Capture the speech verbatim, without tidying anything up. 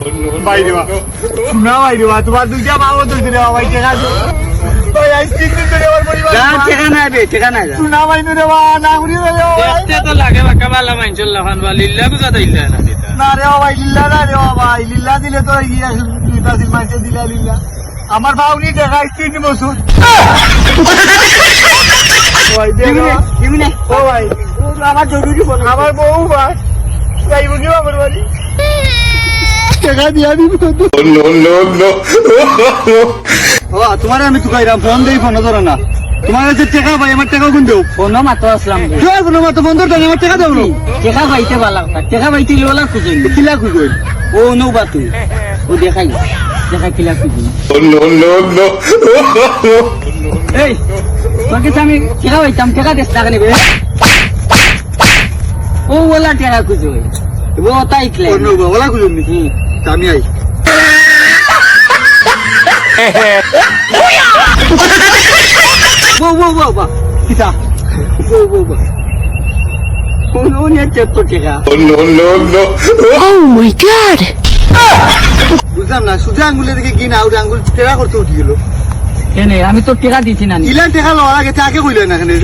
ভাই রে বা, সোনা ভাই রে বা, তুমার দুইটা পাও ধরছি রে বা ভাই, টেকা দে। ভাই, আইজ তিন দিন ধরি আমার পরিবার যা, টেকা নাই বে, টেকা নাই, যা। সোনা ভাই রে বা, না করি রে বা ভাই। দেখতে তো লাগে বাক্কা ভালা মানষর লাখান বা, লিল্লা বুঝা তাইল্লা না দিতা। না রে বা ভাই, লিল্লা না রে বা ভাই, লিল্লা দিলে তো এই দুইটা দিন মানষে দিলা লিল্লা। আমার পাওনি টেকা আইজ তিন বছর। ভাই, দে দিবি না, না। দিবি না। ও ভাই, ও তো আমার জরুরি ফোন। আমার বউ ভাই, যাইব কি বাবার বাড়ি? টেকা দিয়া দিবি তো। ও, তুমারে আমি তুকাইরাম, ফোন দেই, ফোন ধরো না। তুমার কাছে টেকা ভাই, আমার টেকা কোন দেও? ফোন মাত্র আসলাম। কে ফোন মাত্র? ফোন ধরো না, আমার টেকা দেও না। টেকা পাইতে বালা কথা, টেকা পাইতে ইলে ওলা খুঁজইন। কিলা খুঁজইন? ও নৌবা তুই। ও দেখাই, দেখাই কিলা খুঁজইন। এই, তোর কাছে আমি টেকা পাইতাম, টেকা দেস না কেনে বে? ও ওলা টেকা খুঁজইন। ও তাই ক্লেম। ও নৌবা, ওলা খুঁজইন নি? হুম। তা আমি আই। বউ, বউ, বউ, বউ। কিতা? বউ, বউ, বউ। কোন, কোন এর চেয়ে তো টেকা? Oh my God! বুঝলাম না, সুজা আঙ্গুলে দেখে কি না, ওটা আঙ্গুল টেরা করতে উঠি গেল। কেনে? আমি তো টেকা দিছি না নি। ইলান টেকা লওয়ার আগে তাকে কইলে না কেনে?